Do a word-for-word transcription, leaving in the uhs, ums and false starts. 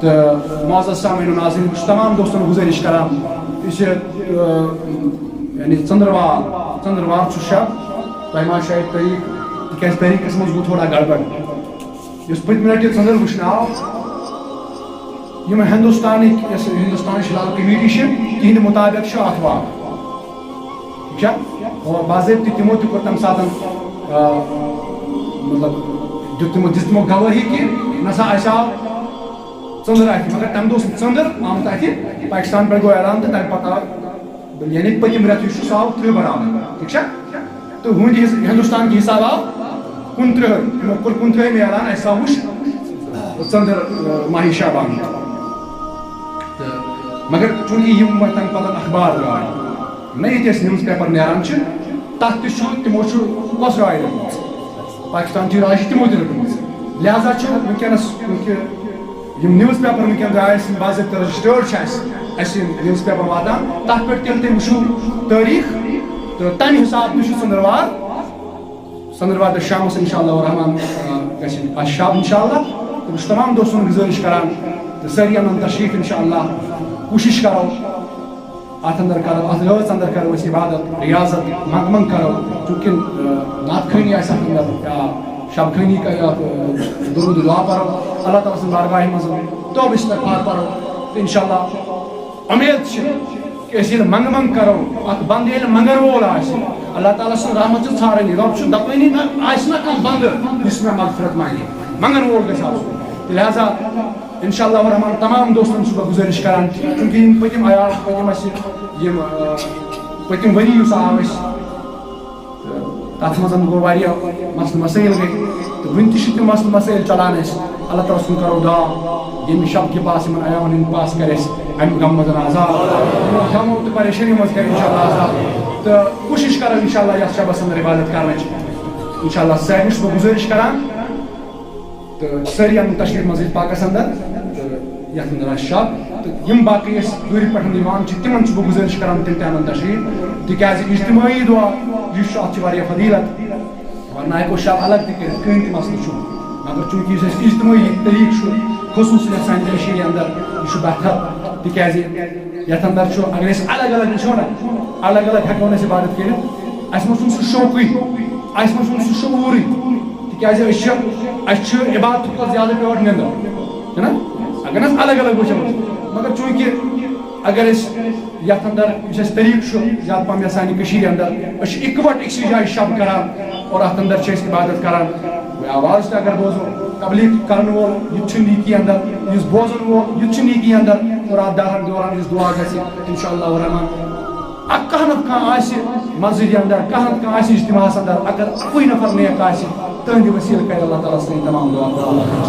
تہٕ معزز سامعین و ناظرین، بہٕ چھُس تمام دوستن گُزٲرِش کران، یُس یہِ، آ، یعنی ژٔنٛدٕروار، ژٔنٛدٕروار چھُ شب، تۄہہِ ما شاید تٲریٖخ، تِکیٛازِ تٲریٖخس منٛز گوٚو تھوڑا گڑبڑ۔ یُس پٔتمہِ لٹہِ ژٔنٛدٕر وٕچھنہٕ آو، یِم ہندوستانٕکۍ، یۄس ہندوستانٕچ ہلال کمیٹی چھِ، تِہنٛدِ مُطابق چھُ آتھوار۔ ٹھیٖک چھا؟ اور باضٲبطہٕ تِمو تہِ کوٚر تَمہِ ساتہٕ، آ، مطلب، دیُت تِمو، دِژ تِمو گوٲہی کہِ نسا اَسہِ آو ژٔنٛدٕر اَتھِ، مگر تَمہِ دۄہ اوس نہٕ ژٔنٛدٕر آمُت اَتھِ، پاکستان پٮ۪ٹھ گوٚو اعلان تہٕ تَمہِ پتہٕ آو، یعنی پٔتِم رٮ۪تھ یُس چھُ، سُہ آو ترٛہ برابر، ٹھیٖک چھا؟ تہٕ وُنہِ یُس ہندوستان کہِ حساب آو کُنترٕٛہ، تِمو کوٚر کُنترٕٛہمہِ اعلان، اَسہِ آو وُچھ ژٔنٛدٕر، آ، ماہِ شعبان۔ تہٕ مگر چوٗنٛکہِ یِم وۄنۍ تَمہِ پتہٕ اخبار درٛاے، نہ ییٚتہِ اَسہِ نِوٕز پیپر نیران چھِ، تَتھ تہِ چھُ، تِمو چھُ کۄس راے رٔٹمٕژ؟ پاکستان چہِ راے چھِ تِمو تہِ رٔٹمٕژ۔ لہذا چھُ وٕنکیٚنَس، چوٗنٛکہِ یِم نِوٕز پیپر وٕنکیٚن درٛاے، اَسہِ یِم باضٲبطہٕ رجسٹٲرڈ چھِ اَسہِ، اَسہِ یِم نِوٕز پیپر واتان، تَتھ پٮ۪ٹھ تیٚلہِ تُہۍ وٕچھِو تٲریٖخ، تہٕ تَمہِ حساب تہِ چھُ ژٔنٛدٕروار، ژٔنٛدٕروار تہٕ شامَس انشاءاللہ الرحمن، آ، گژھِ اَسہِ شب انشاءاللہ۔ تہٕ بہٕ چھُس تمام دوستن گُزٲرِش کران تہٕ سٲری اَنَن تشریٖف انشاءاللہ، کوٗشِش کرو اَتھ اندر کرو، اَتھ رٲژ اندر کرو أسۍ عبادت، ریاضت، منٛگہٕ منٛگ کرو، چوٗنٛکہِ، آ، نعت خٲنی آسہِ اَتھ اندر یا شب خٲنی کرو، اَتھ، آ، درود دعا پرو اللہ تعالیٰ سٕنٛز بارگاہہِ منٛز، توبہٕ استغفار پرو تہٕ انشاءاللہ اُمید چھِ کہِ أسۍ ییٚلہِ منٛگہٕ منٛگ کرو، اکھ بنٛدٕ ییٚلہِ منٛگن وول آسہِ، اللہ تعالیٰ سٕنٛز رحمت چھِ ژھارٲنی۔ رۄب چھُ دپٲنی، نہ آسہِ نہ کانٛہہ بنٛدٕ یُس مےٚ مغفرت منٛگہِ، منٛگن وول گژھِ آسُن۔ تہٕ لہذا انشاءاللہ الرحمن تمام دوستن چھُس بہٕ گُزٲرِش کران، چوٗنٛکہِ یِم پٔتِم عیال، پٔتِم اَسہِ یِم، آ، پٔتِم ؤری یُس آو اَسہِ، تہٕ تَتھ منٛز گوٚو واریاہ مسلہٕ مسٲیِل گٔے، تہٕ وٕنہِ تہِ چھِ تِم مسلہٕ مسٲیِل چلان اَسہِ۔ اللہ تعالیٰ سُنٛد کرو دعا، ییٚمہِ شب کہِ پاس یِمن عیالن ہٕنٛدۍ پاس کرِ اَسہِ اَمہِ غمہٕ منٛز آزاد، یِمن غمو تہٕ پریشٲنی منٛز کرِ انشاءاللہ آزاد۔ تہٕ کوٗشِش کرو انشاءاللہ یَتھ شبس اندر عبادت کرنٕچ۔ انشاءاللہ سارنٕے چھُس بہٕ گُزٲرِش کران، تہٕ سٲری اَنُن تشریٖف مسجد پاکس اندر، تہٕ یَتھ اندر آسہِ شب۔ تہٕ یِم باقٕے أسۍ دوٗرِ پٮ۪ٹھ یِوان چھِ، تِمن چھُس بہٕ گُزٲرِش کران، تِم تہِ اَنُن تشریٖف، تِکیازِ اجتمٲعی دعا یُس چھُ، اَتھ چھِ واریاہ فضیلت۔ ورنہ ہٮ۪کو شب الگ تہِ کٔرِتھ، کٕہٕنۍ تہِ مسلہٕ چھُنہٕ، مگر چوٗنٛکہِ یُس اَسہِ اجتمٲعی طریٖقہٕ چھُ، خصوٗصی یَتھ سانہِ کٔشیٖرِ اندر، یہِ چھُ بہتر، تِکیازِ یَتھ اندر چھُ، اگر أسۍ الگ الگ وٕچھو نہ، الگ الگ ہٮ۪کو نہٕ أسۍ عبادت کٔرِتھ، اَسہِ منٛز چھُنہٕ سُہ شوقٕے، اَسہِ منٛز چھُنہٕ سُہ شعوٗرٕے، تِکیازِ أسۍ چھِ، اَسہِ چھُ عبادتہٕ کھۄتہٕ زیادٕ پیوان نِندُن، چھُنہ؟ اگر نہٕ أسۍ الگ الگ وٕچھو، مگر چوٗنٛکہِ اگر أسۍ یَتھ اندر یُس اَسہِ طریٖقہٕ چھُ، زیادٕ پَہَم یَتھ سانہِ کٔشیٖرِ اندر، أسۍ چھِ اِکوَٹ أکسٕے جایہِ شب کران اور اَتھ اندر چھِ أسۍ عبادت کران۔ وۄنۍ آواز تہِ اگر بوزو، تبلیغ کرن وول یُتھ چھُ نیکی اندر، یُس بوزن وول یُتھ چھُ نیکی اندر، اور اَتھ دوران دوران یُس دعا گژھِ، انشاءاللہ الرحمن، اکھ کانٛہہ نتہٕ کانٛہہ آسہِ مسجدِ اندر، کانٛہہ نتہٕ کانٛہہ آسہِ اجتماعس اندر، اگر اَکُے نفر نیک آسہِ، تہنٛدِ وسیلہٕ کرِ اللہ تعالیٰ سٲنۍ تمام دعا قبول۔